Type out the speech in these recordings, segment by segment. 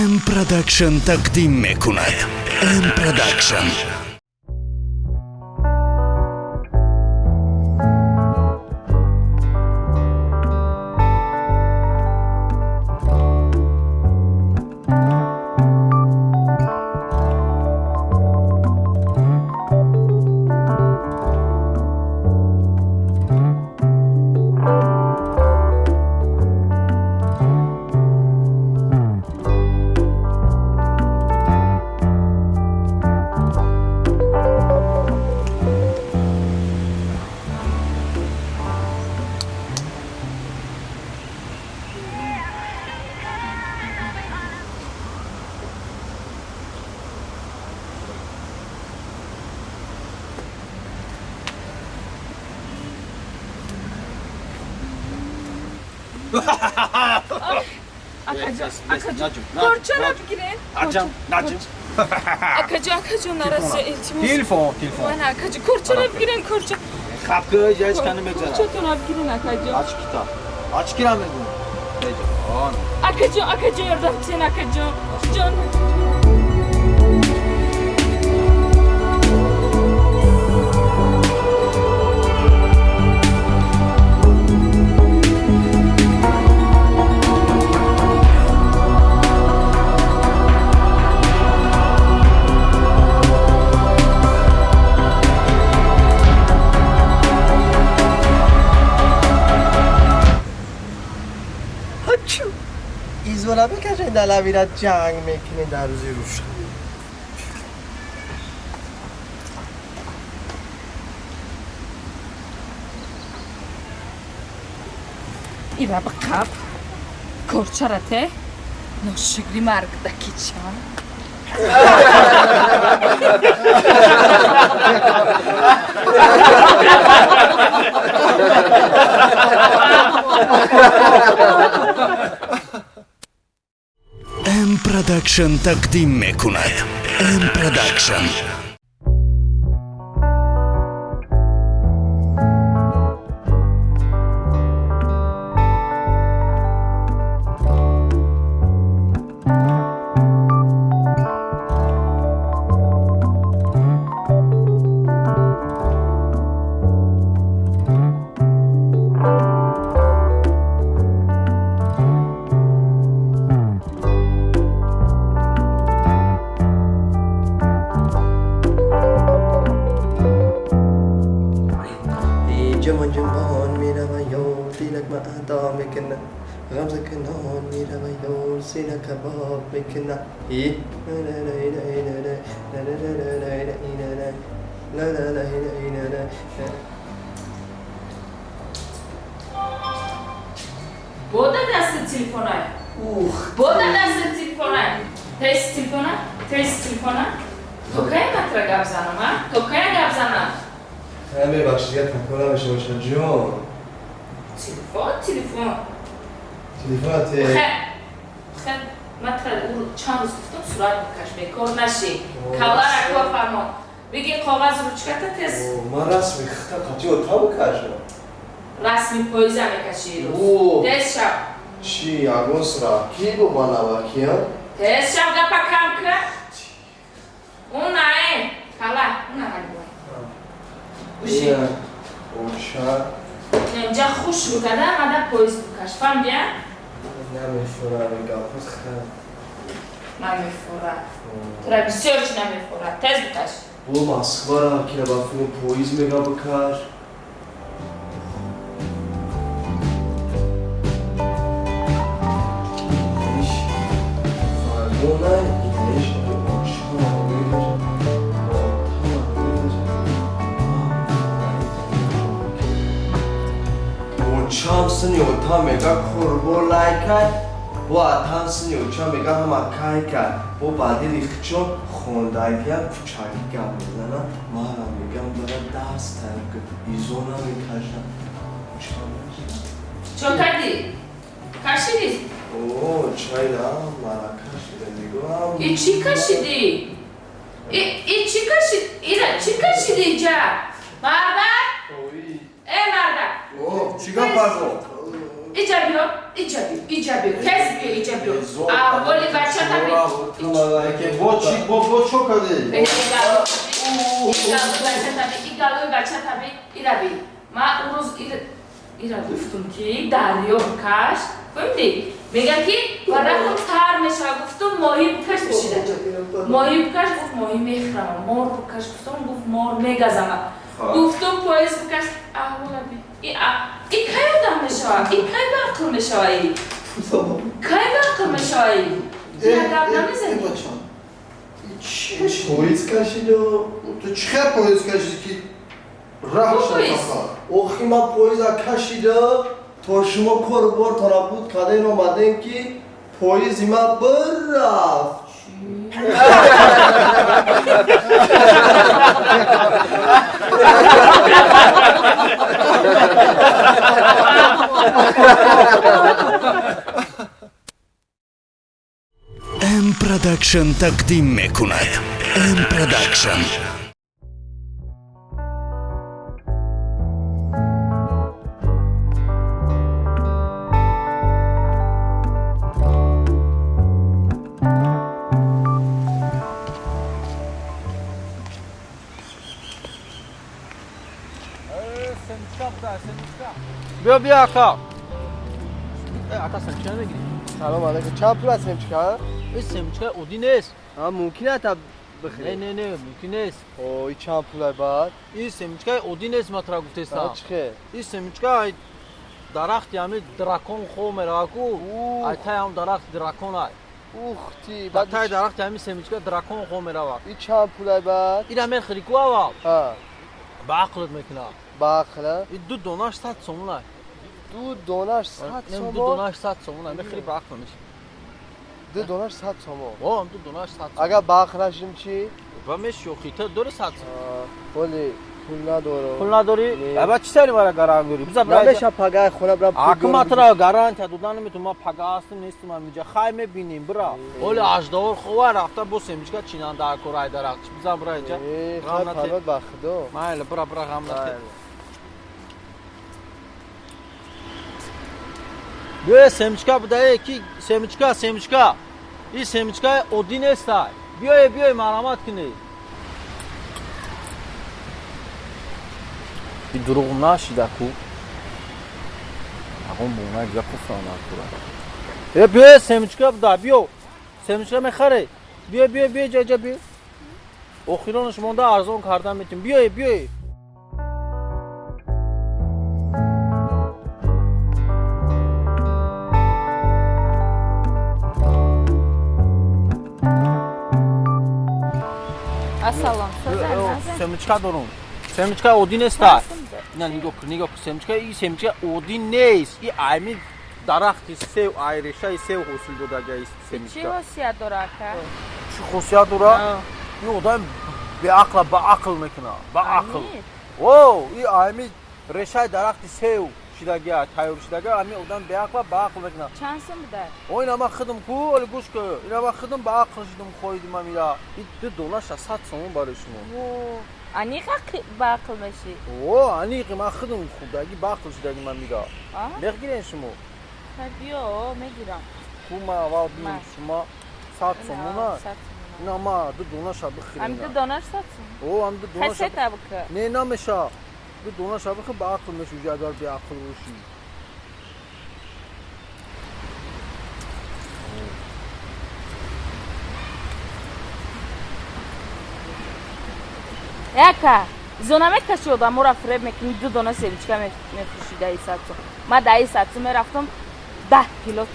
М Продакшн тақдим мекунад. М Продакшн. Корчара бигирен. Аҷам, наҷим. Акаҷо, акаҷо, нарасе, илтимос. Телефон, телефон. Ман акаҷо, корчара бигирен, корча. Хапка ҷач кани мегзара. Корчатона бигирен, акаҷо. Ач китоб. Ач кира мегӯ. Беҷон. Акаҷо, акаҷо, ёрдам кунен, акаҷо. Ҷон. ایزولا بکشین دلویرت جنگ میکنین در روزی روشن. Ира бақаб. Корчарате. Ношукри марг дакичам. М Продакшн тақдим мекунад. М Продакшн. جمان جمان میروم یار دیلک من ادا میکنه غمزه کنان میروم یار سینه کباب میکنه ای Бода даст телефонай. Бода даст телефонай. Тез телефона, тез телефона. То кай матра гап занам, а? То кай гап занам? ببخشید یه تکون نمیشه باشه جون. Телефон, телефон. телефонат. Хе, матра чанд рӯз гуфтам сурат бикаш, бекор нашӣ. Калара кор фармон. Бигир коғаз ручката тез. Ман расми хита қатъи ота бикашам. Расми поиза мекашӣ рӯз. Тез шав. Чӣ ягон сраки бо банавакия? Тез шав, гапа кам кун. Унае, кала, уна ҳалбой. Уши. Оча. Инҷа хуш рукада, мада поиз бикаш. Фаҳмидия? Намефурам гапот хел. Ман мефурам. Тура бисёр чӣ намефурад. Тез бикаш. Бо Москвара кира ба филм поиз мега бикаш. Фаргона инеш оча мекашам. Очам сини ота мега курбо лайкай, бо атам сини оча мега ҳама кай кай, бо ба дили хичон хондагиам кучаки гап мезанам, манам мегам бара даст тайёр кун, изо намекашам. Чо кардӣ? Кашидӣ? О, чайра мара кашида мегӯям. И чӣ кашидӣ? И чӣ кашид? Ира чӣ кашидӣ иҷа? Мардак? Э, мардак! О, чӣ гап баро? Иҷа биё, иҷа биё, иҷа биё, тез биё, иҷа биё. Аҳволи бачата бин. Бо чӣ бо чо кардӣ? И галои бача таби ираби. Ма ӯ рӯз ира гуфтум, ки дарё каш, фаҳмидӣ? Мега, ки варақам тар мешава. Гуфтум, моҳӣ бикаш, бишида. Моҳӣ бикаш, гуфт, моҳӣ мехӯрама. Мор бикаш, гуфтум, гуфт, мор мегазама. Гуфтум, поезд бикаш, аҳволаби. И кай одам мешава? И кай ба ақл мешава? И кай ба ақл мешава? И як гап намезанӣ? Поезд кашиду. Ту чӣ хел поезд кашидӣ, ки раҳ Поезд. Охи, ман поеза кашида, то шумо кору бортона буд карден, омадем, ки поези ман бирафт. М Продакшн тақдим мекунад. М Продакшн. Биё, биё, ака. Ака, семечка намегирӣ? Салом алейкум. Чанд пул аст семечка? Ин семечка оддӣ нест. А мумкин аст Не, бихӯрем? не, не, мумкин нест. О, и чанд пулай баъд? Ин семечкаи оддӣ нест, ма тра гуфтестам. Чӣ хел? Ин семечка ай дарахти ҳами дракон хо мерава ку, ай таи ҳам дарахти дракон ай. Ух ти. Ба таи дарахти ҳами семечка дракон хо мерава. И чанд пулай баъд? Ира мехӯри ку аввал, Ҳа. ба ақлат мекунад. Ба ақла? И ду донаш 100 сомон ай. Ду донаш 100 Ду сомон? донаш 100 сомон ай, мехӯри, ба ақл меши. Ду донаш 100 сомон? О, ду донаш 100 сомон. Агар ба ақл нашидим чӣ? Ба меши, охи, ту дори 100 сомон? Оли пул надорам. Пул надорӣ? Не. Аба, чӣ сари мара гарант дорӣ? Биза, бира. Намеша пагай хона бирам, пул Ака, ма биёрам. тра гарантия додан наметавонам. Ма пага ҳастам, нестам ҳаминҷа, хай, мебинем. Бира, оли аждаҳор хова рафта, бо семечка чинан дар кор ай дарахт. Бизан, бира инҷа. Э, Ғам хай, нате. панот ба худо. Майли, бира, бира, ғам нате. Биё, семечка будае ки, семечка, семечка. Ин семечка оддӣ нестай. Биёе, биёе, марҳамат кунед. И дурӯғ нашида ку, ягон бона дига куфра накура. Э, биё, семечка буда, биё, семечка мехаре, биё, биё, биё, ҷаҷа, биё. Охиронаш монда, арзон карда метем. Биёе, биёе. Ассалом, созан. Семечка дорум, семечка оддӣ нестай. На, нигоҳ кун, нигоҳ кун, семечка. И семечка оддӣ нест, и айми дарахти сев, ай решаи сев ҳосил додага и Чӣ семечка. хосият дора, ака? Чӣ хосият дора? Ин одам беақла ба ақл мекунад, ба ақл. Аниқ? О, и айми решаи дарахти сев шидага, тайёр шидага, ами одам беақла ба ақл мекунад. Чанд сум буда? О, ина ман худам ку, оли гӯш ку, ина ман худам ба ақл шидам, хоҳидим амира. И ду донаша 100 сомон барои шумо. Во, аниқ ба ақл мешӣ? О, аниқи, ман худам хурдаги ба ақл шидаги ман мира. А? Мегирен шумо? Хай, биё, мегирам. Ку, ман аввал бинем. Ман. Шумо 100 сомона. 100 сомона. Ина ма ду донаша Ам ду бихӯрем. донаш 100 сум? О, ам ду Хай, донаша. сета бука. Не, намеша. Ду донаша бихӯр, ба ақл мешӯ, агар беақл бошӣ. Яка, зона мекаши, одаморо фиреб мекунӣ, ду дона семечка мефурӯшӣ даи 100 сум. Ма даи 100 сум мерафтам, 10 кило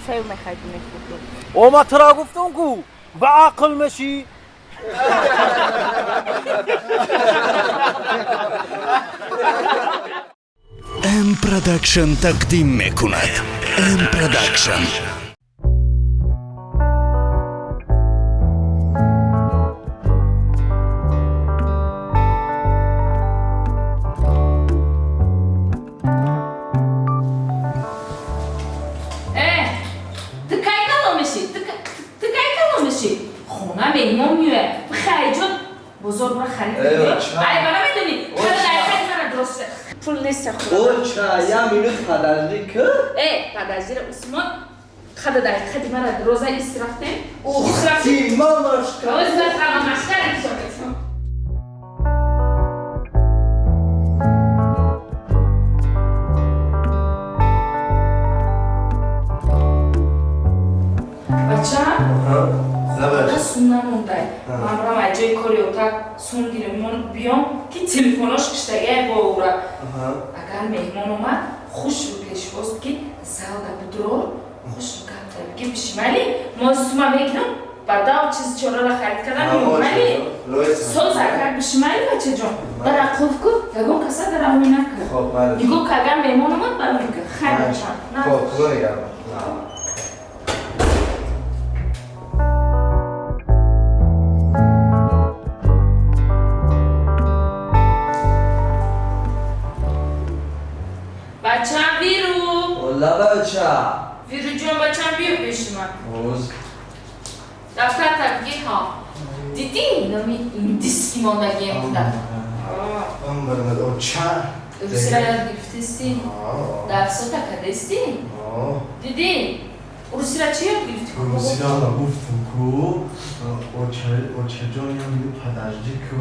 сев мехаридим, мефурӯхтам. О, ма тура гуфтам ку, ба ақл мешӣ. М Продакшн тақдим мекунад. М Продакшн. Э, ту кай калон мешӣ? Ту кай калон мешӣ? Хона меҳмон меояд. Бихай, ҷон, бозор бура, харид Э, биё. ча. Ай, бара, медонӣ? О, Хеле ча. дай харид мара дуруст. Пул нест, худо. Оча, я минут подожди ку. Э, подожди, Усмон. Қада дай, қади мара роза исрафтем. Ухти, мамашка. Роза мамашка нишон метам. Бача? Лабаш. Сум намондай. Ман брам ай ҷои кори отак сум гирем биём, ки телефонош киштагиай бо ура. Агар меҳмон омад, хушру пешвоз ки залда будро, хушру гап ки бишимали, мо сума мегирам, баъдав чиз чорара харид кардам, меомали. Соз агар бишимали, бачаҷон, дара қулф ку, ягон каса дара ҳуй накард. Нигоҳ ки агар меҳмон омад, баро мега. Хайр, бачам. Хоб, худо нигаҳбон. Бачам виру. Ола бача. Виру ҷон, бачам биё пеши ман. Оз. Дафтар табги ҳа. Дидӣ номи индиски мондагием буда. Омбармад оча. Русира ёд гирифтести? Дарсота кардести? Дидӣ? Русира чӣ ёд гирифтӣ? Русира гуфтам ку очаҷон ям подожди ку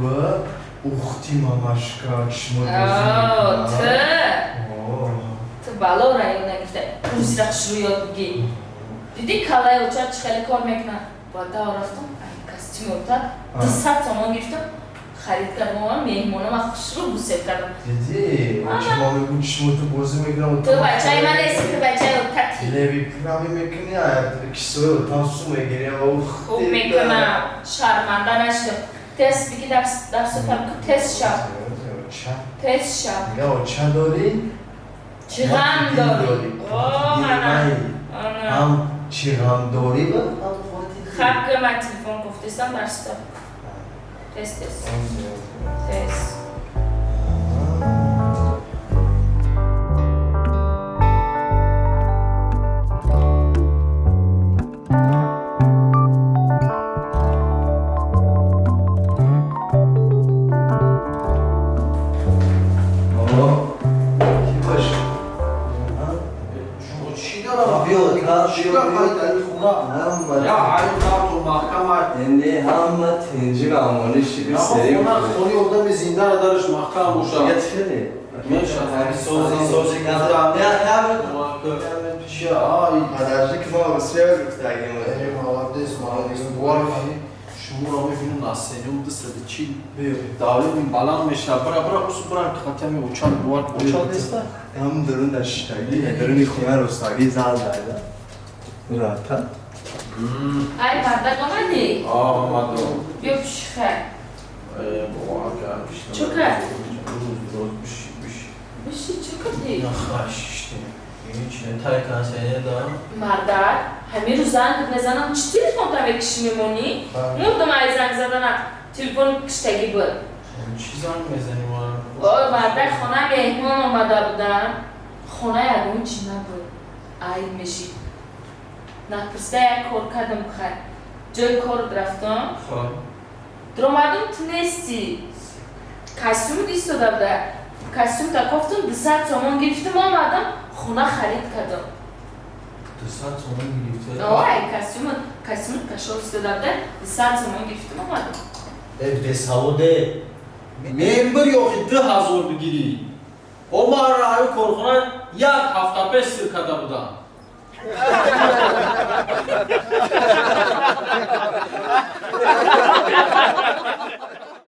ухти мамашка чишмо. Ты ту бало раёд нагирифта. Русира хушрӯ ёд бигир. Дидӣ калаи оча чӣ хеле кор мекунад? Баъд рафтам костюми ота 200 сомон гирифтам, харид кардам, омадам меҳмонама хушрӯ гусел кардам. Дидӣ, оча ма мегӯ чишмоту бозӣ мекунам. Ту бачаи ман нести, ту бачаи отати. Леви прави мекунӣ, кисои отам су мегирӣ. Хуб мекунам, шарманда нашудам. Тест биги, дарсотам ку, тест шав. Тест шав. Мега оча дорӣ? Чӣ ғам дорӣ? Ҳам чӣ ғам дорӣ ва ҳам қуввати Хаб ки ман телефон гуфтестам, дарсто. Тез, тез. Тез. Хони одами зиндара дараш маҳкам бошад. Шуморо мебинам насенюм 240 давлени баланд мешавад. Бара бара усу бара хатями очал бувар очал неста? Ҳам дарун дар шиштагӣ, даруни хона ростагӣ зал дайда. Рата. Ай мардак омадӣ? Омадам. Биё пиши хай. Чӣ кард? Биши, чӣ кардӣ? Мардак, ҳамин рӯз занг мезанам, чӣ телефон та мекишӣ мемонӣ? Мурдам ай занг задана, телефон киштагӣ буд. Чӣ занг мезанӣ ман? Ой, мардак, хона меҳмон омада будам. Хона ягон чӣ набуд. Айб мешид. Напурсида як кор кардам хай. Ҷои кор рафтам. Даромадам, ту нестӣ. Костюм истода буда. Костюм та кофтам, 200 сомон гирифтам, омадам, хона харид кардам. 200 сомон гирифтӣ? Ой, костюм кашол истода буда, 200 сомон гирифтам, омадам. Э, бесаводе. Мембир ёхи 2000 бигирӣ. О ман раҳои корхона як ҳафта пеш сир карда будам.